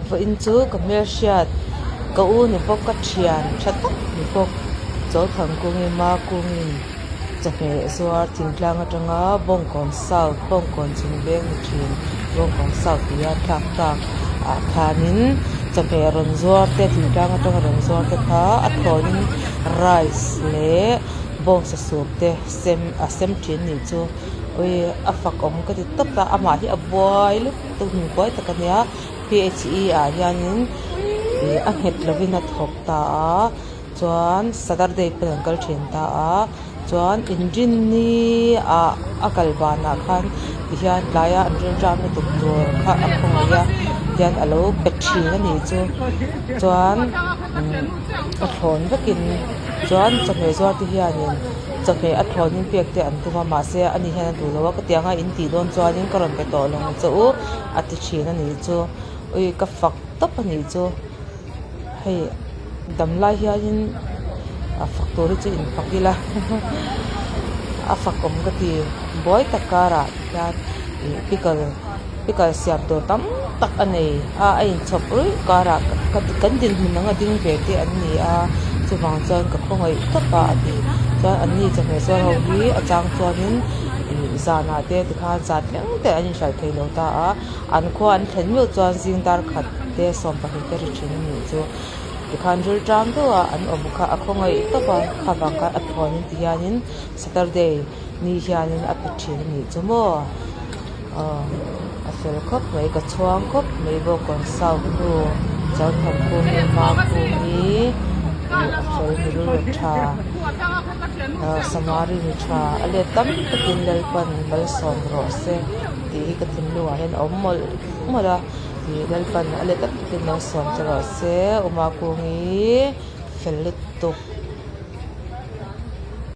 Vawiin chu ka hmelhriat ka u ni bawk ka thian tha tak ni bawk Chawlthangkungi Makungin chawhmeh zuar thingtlang atanga Bawngkawn South Bawngkawn chhun veng ni thin Bawngkawn South tia thlak tak ah khanin chawhmeh rawn zuar te thingtlang atanga rawn zuar te kha a thlawnin rice leh bawngsa soup te sem a sem thin a nih chu ui a fak awm ka ti tawp a amah hi a buai lutuk mi buai tak a nia phe ah hianin ih a nghet lovin a thawk ta a chuan saturday pawn an kal thin ta a chuan inrinni ah a kal banah khan tihian tlaia an rilram lutuk tur kha a khawngaih a tihian alo pe thin a nih chu chuan a thlawn vekin chuan chawhmeh zuar te hianin chawhmeh a thlawn in pek te an tum a mahse ani hian a duh lo a ka tiang a in tih dawn chuanin ka rawn pe tawh lo ang che u a ti thin a nih chu ui ka fak tawp a nih chu hei damlai hianin a fak tur hi chu in fak ila a fak awm ka ti buai tak karah hian ih pickle pickle siam tur tam tak a nei a a inchhawp ruih karah kan dinhmun ang a ding ve te an ni a chuvang chuan ka khawngaih tawp a a ti chuan an ni chawhmeh zuar ho hi a chang chuanin ih zanah te tikhan zan thleng te an inhralh thei lo ta a an khua an thlen meuh chuan zing dar khat te sawmpahnih te ri thin a nih chu tikhan rilṭam deuh a an awm kha a khawngaih tawp a khavang khan a thlawnin tihianin saturday ni hianin a pe thin a nih chu maw. Aw a fel khawp mai ka chhuang khawp mai bawk a south nu Chawlthangkungi Makungi ih a fel mi rilru tha ah samari mi tha a let tam takin Lalpan malsawm rawh se tih hi ka thinlungah hian a awm mawlh mawlh a ih Lalpan a let tam takin malsawm che rawh se u Makungi fel lutuk.